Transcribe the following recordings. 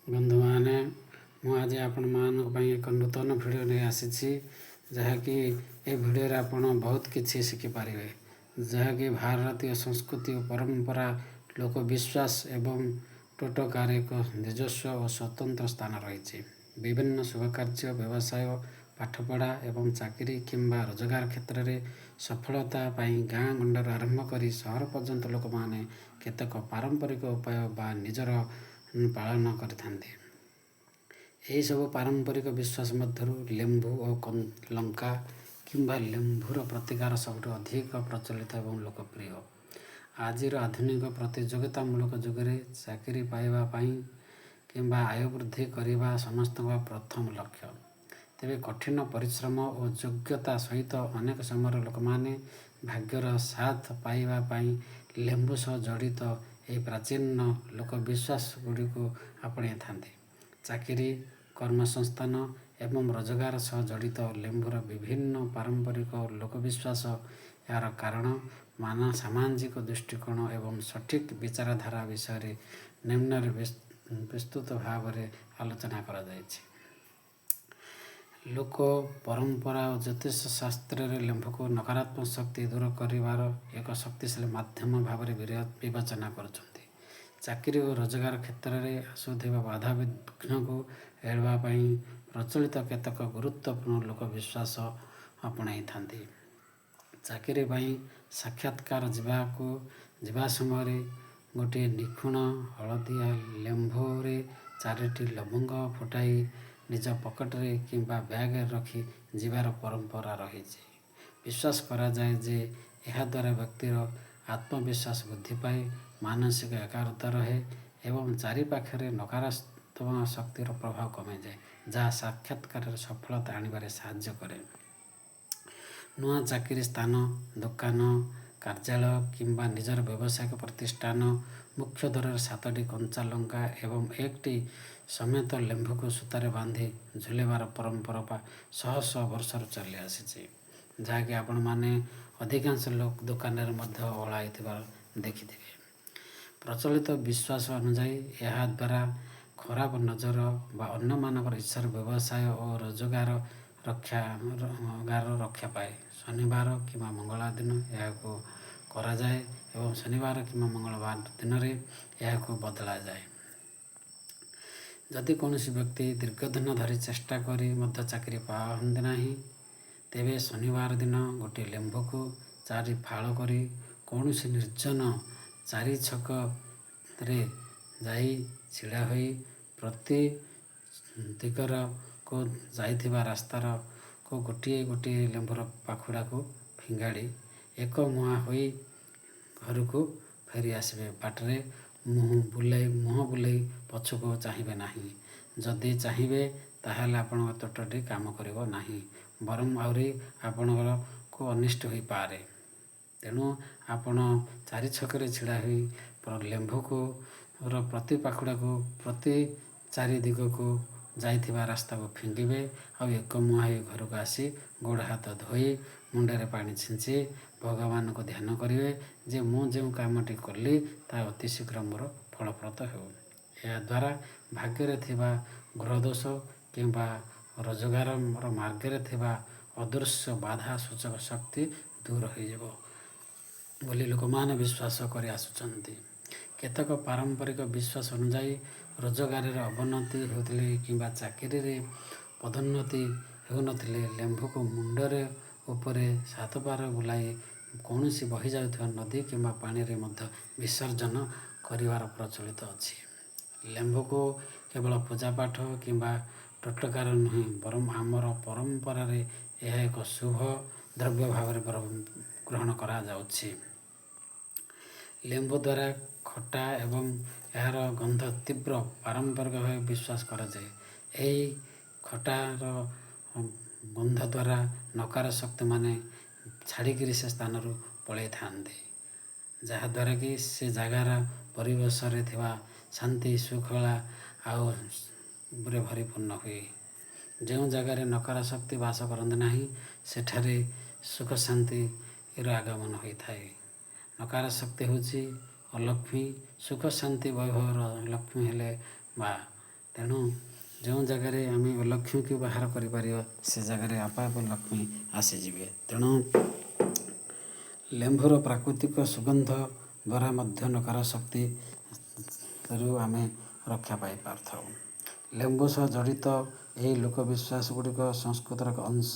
ବନ୍ଧୁମାନେ, ମୁଁ ଆଜି ଆପଣମାନଙ୍କ ପାଇଁ ଏକ ନୂତନ ଭିଡ଼ିଓ ନେଇ ଆସିଛି, ଯାହାକି ଏ ଭିଡ଼ିଓରେ ଆପଣ ବହୁତ କିଛି ଶିଖିପାରିବେ, ଯାହାକି ଭାରତୀୟ ସଂସ୍କୃତି ଓ ପରମ୍ପରା, ଲୋକବିଶ୍ୱାସ ଏବଂ ଟୋଟକାରେ ଏକ ନିଜସ୍ୱ ଓ ସ୍ୱତନ୍ତ୍ର ସ୍ଥାନ ରହିଛି। ବିଭିନ୍ନ ଶୁଭ କାର୍ଯ୍ୟ, ବ୍ୟବସାୟ, ପାଠପଢ଼ା ଏବଂ ଚାକିରି କିମ୍ବା ରୋଜଗାର କ୍ଷେତ୍ରରେ ସଫଳତା ପାଇଁ ଗାଁ ଗଣ୍ଡାରୁ ଆରମ୍ଭ କରି ସହର ପର୍ଯ୍ୟନ୍ତ ଲୋକମାନେ କେତେକ ପାରମ୍ପରିକ ଉପାୟ ବା ନିଜର ପାଳନ କରିଥାନ୍ତି। ଏହିସବୁ ପାରମ୍ପରିକ ବିଶ୍ୱାସ ମଧ୍ୟରୁ ଲେମ୍ବୁ ଓ ଲଙ୍କା କିମ୍ବା ଲେମ୍ବୁର ପ୍ରତିକାର ସବୁଠୁ ଅଧିକ ପ୍ରଚଳିତ ଏବଂ ଲୋକପ୍ରିୟ। ଆଜିର ଆଧୁନିକ ପ୍ରତିଯୋଗିତାମୂଳକ ଯୁଗରେ ଚାକିରି ପାଇବା ପାଇଁ କିମ୍ବା ଆୟ ବୃଦ୍ଧି କରିବା ସମସ୍ତଙ୍କ ପ୍ରଥମ ଲକ୍ଷ୍ୟ। ତେବେ କଠିନ ପରିଶ୍ରମ ଓ ଯୋଗ୍ୟତା ସହିତ ଅନେକ ସମୟରେ ଲୋକମାନେ ଭାଗ୍ୟର ସାଥ ପାଇବା ପାଇଁ ଲେମ୍ବୁ ସହ ଜଡ଼ିତ ଏହି ପ୍ରାଚୀନ ଲୋକବିଶ୍ୱାସ ଗୁଡ଼ିକୁ ଆପଣେଇଥାନ୍ତି। ଚାକିରି, କର୍ମସଂସ୍ଥାନ ଏବଂ ରୋଜଗାର ସହ ଜଡ଼ିତ ଲେମ୍ବୁର ବିଭିନ୍ନ ପାରମ୍ପରିକ ଲୋକବିଶ୍ୱାସ, ଏହାର କାରଣ, ସାମାଜିକ ଦୃଷ୍ଟିକୋଣ ଏବଂ ସଠିକ୍ ବିଚାରଧାରା ବିଷୟରେ ନିମ୍ନରେ ବିସ୍ତୃତ ଭାବରେ ଆଲୋଚନା କରାଯାଇଛି। ଲୋକ ପରମ୍ପରା ଓ ଜ୍ୟୋତିଷ ଶାସ୍ତ୍ରରେ ଲେମ୍ବୁକୁ ନକାରାତ୍ମକ ଶକ୍ତି ଦୂର କରିବାର ଏକ ଶକ୍ତିଶାଳୀ ମାଧ୍ୟମ ଭାବରେ ବିବେଚନା କରୁଛନ୍ତି। ଚାକିରି ଓ ରୋଜଗାର କ୍ଷେତ୍ରରେ ଆସୁଥିବା ବାଧାବିଘ୍ନକୁ ଏଡ଼ାଇବା ପାଇଁ ପ୍ରଚଳିତ କେତେକ ଗୁରୁତ୍ୱପୂର୍ଣ୍ଣ ଲୋକବିଶ୍ୱାସ ଆପଣାଇଥାନ୍ତି। ଚାକିରି ପାଇଁ ସାକ୍ଷାତକାର ଯିବା ସମୟରେ ଗୋଟିଏ ନିଖୁଣ ହଳଦିଆ ଲେମ୍ବୁରେ ଚାରିଟି ଲବଙ୍ଗ ଫୁଟାଇ ନିଜ ପକେଟରେ କିମ୍ବା ବ୍ୟାଗରେ ରଖି ଯିବାର ପରମ୍ପରା ରହିଛି। ବିଶ୍ୱାସ କରାଯାଏ ଯେ ଏହାଦ୍ୱାରା ବ୍ୟକ୍ତିର ଆତ୍ମବିଶ୍ୱାସ ବୃଦ୍ଧି ପାଏ, ମାନସିକ ଏକାଗ୍ରତା ରହେ ଏବଂ ଚାରିପାଖରେ ନକାରାତ୍ମକ ଶକ୍ତିର ପ୍ରଭାବ କମିଯାଏ, ଯାହା ସାକ୍ଷାତକାରରେ ସଫଳତା ଆଣିବାରେ ସାହାଯ୍ୟ କରେ। ନୂଆ ଚାକିରି ସ୍ଥାନ, ଦୋକାନ, କାର୍ଯ୍ୟାଳୟ କିମ୍ବା ନିଜର ବ୍ୟବସାୟିକ ପ୍ରତିଷ୍ଠାନ ମୁଖ୍ୟ ଦ୍ୱାରରେ 7ଟି କଞ୍ଚା ଲଙ୍କା ଏବଂ 1ଟି ସମେତ ଲେମ୍ବୁକୁ ସୂତାରେ ବାନ୍ଧି ଝୁଲାଇବାର ପରମ୍ପରା ଶହ ଶହ ବର୍ଷରୁ ଚାଲି ଆସିଛି, ଯାହାକି ଆପଣମାନେ ଅଧିକାଂଶ ଲୋକ ଦୋକାନରେ ମଧ୍ୟ ଓହଳା ହେଇଥିବାର ଦେଖିଥିବେ। ପ୍ରଚଳିତ ବିଶ୍ୱାସ ଅନୁଯାୟୀ ଏହାଦ୍ୱାରା ଖରାପ ନଜର ବା ଅନ୍ୟମାନଙ୍କର ଇଚ୍ଛାର ବ୍ୟବସାୟ ଓ ରୋଜଗାର ରକ୍ଷା ପାଏ। ଶନିବାର କିମ୍ବା ମଙ୍ଗଳବାର ଦିନ ଏହାକୁ କରାଯାଏ ଏବଂ ଶନିବାର କିମ୍ବା ମଙ୍ଗଳବାର ଦିନରେ ଏହାକୁ ବଦଳାଯାଏ। ଯଦି କୌଣସି ବ୍ୟକ୍ତି ଦୀର୍ଘଦିନ ଧରି ଚେଷ୍ଟା କରି ମଧ୍ୟ ଚାକିରି ପାଆନ୍ତି ନାହିଁ, ତେବେ ଶନିବାର ଦିନ ଗୋଟିଏ ଲେମ୍ବୁକୁ 4 ଫାଳ କରି କୌଣସି ନିର୍ଜନ 4 ଛକରେ ଯାଇ ଛିଡ଼ା ହୋଇ ପ୍ରତି ଦିଗରକୁ ଯାଇଥିବା ରାସ୍ତାରକୁ ଗୋଟିଏ ଗୋଟିଏ ଲେମ୍ବୁର ପାଖୁଡ଼ାକୁ ଫିଙ୍ଗାଡ଼ି ଏକ ମୁହାଁ ହୋଇ ଘରକୁ ଫେରି ଆସିବେ। ବାଟରେ ମୁହଁ ବୁଲେଇ ପଛକୁ ଚାହିଁବେ ନାହିଁ। ଯଦି ଚାହିଁବେ ତାହେଲେ ଆପଣଙ୍କ ତୋଟଟି କାମ କରିବ ନାହିଁ, ବରଂ ଆହୁରି ଆପଣଙ୍କକୁ ଅନିଷ୍ଟ ହୋଇପାରେ। ତେଣୁ ଆପଣ 4 ଛକରେ ଛିଡ଼ା ହୋଇ ଲେମ୍ବୁକୁ ର ପ୍ରତି ପାଖୁଡ଼ାକୁ ପ୍ରତି 4 ଦିଗକୁ ଯାଇଥିବା ରାସ୍ତାକୁ ଫିଙ୍ଗିବେ ଆଉ ଏକ ମୁହାଁ ହୋଇ ଘରକୁ ଆସି ଗୋଡ଼ ହାତ ଧୋଇ ମୁଣ୍ଡରେ ପାଣି ଛିଞ୍ଚି ଭଗବାନଙ୍କୁ ଧ୍ୟାନ କରିବେ ଯେ ମୁଁ ଯେଉଁ କାମଟି କଲି ତାହା ଅତି ଶୀଘ୍ର ମୋର ଫଳପ୍ରଦ ହେଉ। ଏହାଦ୍ୱାରା ଭାଗ୍ୟରେ ଥିବା ଗ୍ରହଦୋଷ କିମ୍ବା ରୋଜଗାର ମାର୍ଗରେ ଥିବା ଅଦୃଶ୍ୟ ବାଧା ସୂଚକ ଶକ୍ତି ଦୂର ହୋଇଯିବ ବୋଲି ଲୋକମାନେ ବିଶ୍ୱାସ କରି ଆସୁଛନ୍ତି। କେତେକ ପାରମ୍ପରିକ ବିଶ୍ୱାସ ଅନୁଯାୟୀ ରୋଜଗାରରେ ଅବନତି ହେଉଥିଲେ କିମ୍ବା ଚାକିରିରେ ପଦୋନ୍ନତି ହେଉନଥିଲେ ଲେମ୍ବୁକୁ ମୁଣ୍ଡରେ ଉପରେ 7 ବାର ବୁଲାଇ କୌଣସି ବହିଯାଉଥିବା ନଦୀ କିମ୍ବା ପାଣିରେ ମଧ୍ୟ ବିସର୍ଜନ କରିବାର ପ୍ରଚଳିତ ଅଛି। ଲେମ୍ବୁକୁ କେବଳ ପୂଜାପାଠ କିମ୍ବା ଟୋଟକାର ନୁହେଁ, ବରଂ ଆମର ପରମ୍ପରାରେ ଏହା ଏକ ଶୁଭ ଦ୍ରବ୍ୟ ଭାବରେ ଗ୍ରହଣ କରାଯାଉଛି। ଲେମ୍ବୁ ଦ୍ୱାରା ଖଟା ଏବଂ ଏହାର ଗନ୍ଧ ତୀବ୍ର ପାରମ୍ପରିକ ଭାବେ ବିଶ୍ୱାସ କରାଯାଏ। ଏହି ଖଟାର ଗନ୍ଧ ଦ୍ୱାରା ନକାର ଶକ୍ତିମାନେ ଛାଡ଼ିକିରି ସେ ସ୍ଥାନରୁ ପଳାଇଥାନ୍ତି, ଯାହାଦ୍ୱାରା କି ସେ ଜାଗାର ପରିବେଶରେ ଥିବା ଶାନ୍ତି ଶୃଙ୍ଖଳା ଆଉ ଭରିପୂର୍ଣ୍ଣ ହୁଏ। ଯେଉଁ ଜାଗାରେ ନକାର ଶକ୍ତି ବାସ କରନ୍ତି ନାହିଁ, ସେଠାରେ ସୁଖ ଶାନ୍ତିର ଆଗମନ ହୋଇଥାଏ। ନକାର ଶକ୍ତି ହେଉଛି ଅଲକ୍ଷ୍ମୀ। ସୁଖ ଶାନ୍ତି ବୈଭବର ଲକ୍ଷ୍ମୀ ହେଲେ ବା ତେଣୁ ଯେଉଁ ଜାଗାରେ ଆମେ ଅଲକ୍ଷ୍ମୀକୁ ବାହାର କରିପାରିବା, ସେ ଜାଗାରେ ଆପେ ଆପେ ଲକ୍ଷ୍ମୀ ଆସିଯିବେ। ତେଣୁ ଲେମ୍ବୁର ପ୍ରାକୃତିକ ସୁଗନ୍ଧ ଦ୍ୱାରା ମଧ୍ୟ ନକାର ଶକ୍ତିରୁ ଆମେ ରକ୍ଷା ପାଇପାରିଥାଉ। ଲେମ୍ବୁ ସହ ଜଡ଼ିତ ଏହି ଲୋକବିଶ୍ୱାସ ଗୁଡ଼ିକ ସଂସ୍କୃତିର ଏକ ଅଂଶ,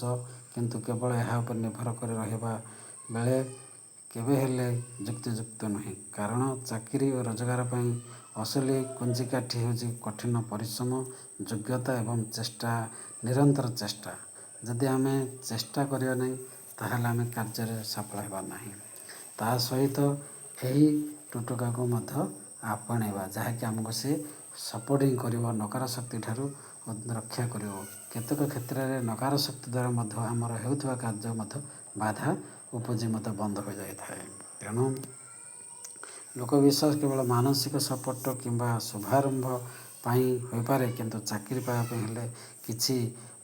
କିନ୍ତୁ କେବଳ ଏହା ଉପରେ ନିର୍ଭର କରି ରହିବା ବେଳେ କେବେ ହେଲେ ଯୁକ୍ତିଯୁକ୍ତ ନୁହେଁ, କାରଣ ଚାକିରି ଓ ରୋଜଗାର ପାଇଁ ଅସଲି କୁଞ୍ଜିକାଠି ହେଉଛି କଠିନ ପରିଶ୍ରମ, ଯୋଗ୍ୟତା ଏବଂ ଚେଷ୍ଟା, ନିରନ୍ତର ଚେଷ୍ଟା। ଯଦି ଆମେ ଚେଷ୍ଟା କରିବା ନାହିଁ, ତାହେଲେ ଆମେ କାର୍ଯ୍ୟରେ ସଫଳ ହେବା ନାହିଁ। ତା ସହିତ ଏହି ଟୋଟକାକୁ ମଧ୍ୟ ଆପଣେଇବା, ଯାହାକି ଆମକୁ ସେ ସପୋର୍ଟିଂ କରିବ, ନକାର ଶକ୍ତି ଠାରୁ ରକ୍ଷା କରିବ। କେତେକ କ୍ଷେତ୍ରରେ ନକାର ଶକ୍ତି ଦ୍ୱାରା ମଧ୍ୟ ଆମର ହେଉଥିବା କାର୍ଯ୍ୟ ମଧ୍ୟ ବାଧା ଉପୁଜି ମଧ୍ୟ ବନ୍ଦ ହୋଇଯାଇଥାଏ। ତେଣୁ ଲୋକବିଶ୍ୱାସ କେବଳ ମାନସିକ ସପୋର୍ଟ କିମ୍ବା ଶୁଭାରମ୍ଭ ପାଇଁ ହୋଇପାରେ, କିନ୍ତୁ ଚାକିରି ପାଇବା ପାଇଁ ହେଲେ କିଛି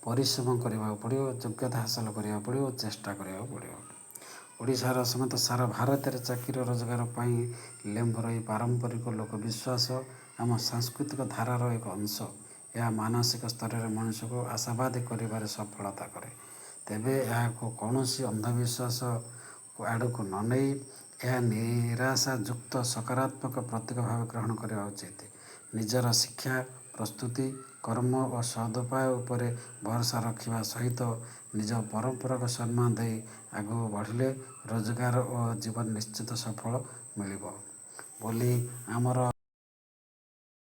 ପରିଶ୍ରମ କରିବାକୁ ପଡ଼ିବ, ଯୋଗ୍ୟତା ହାସଲ କରିବାକୁ ପଡ଼ିବ, ଚେଷ୍ଟା କରିବାକୁ ପଡ଼ିବ। ଓଡ଼ିଶାର ସମେତ ସାରା ଭାରତରେ ଚାକିରି ରୋଜଗାର ପାଇଁ ଲେମ୍ବୁର ଏହି ପାରମ୍ପରିକ ଲୋକବିଶ୍ୱାସ ଆମ ସାଂସ୍କୃତିକ ଧାରାର ଏକ ଅଂଶ। ଏହା ମାନସିକ ସ୍ତରରେ ମଣିଷକୁ ଆଶାବାଦୀ କରିବାରେ ସଫଳତା କରେ। ତେବେ ଏହାକୁ କୌଣସି ଅନ୍ଧବିଶ୍ୱାସ ଆଡ଼କୁ ନ ନେଇ ଏହା ନିରାଶାଯୁକ୍ତ ସକାରାତ୍ମକ ପ୍ରତୀକ ଭାବେ ଗ୍ରହଣ କରିବା ଉଚିତ। ନିଜର ଶିକ୍ଷା, ପ୍ରସ୍ତୁତି, କର୍ମ ଓ ସଦୁପାୟ ଉପରେ ଭରସା ରଖିବା ସହିତ ନିଜ ପରମ୍ପରାକୁ ସମ୍ମାନ ଦେଇ ଆଗକୁ ବଢ଼ିଲେ ରୋଜଗାର ଓ ଜୀବନ ନିଶ୍ଚିତ ସଫଳ ମିଳିବ ବୋଲି ଆମର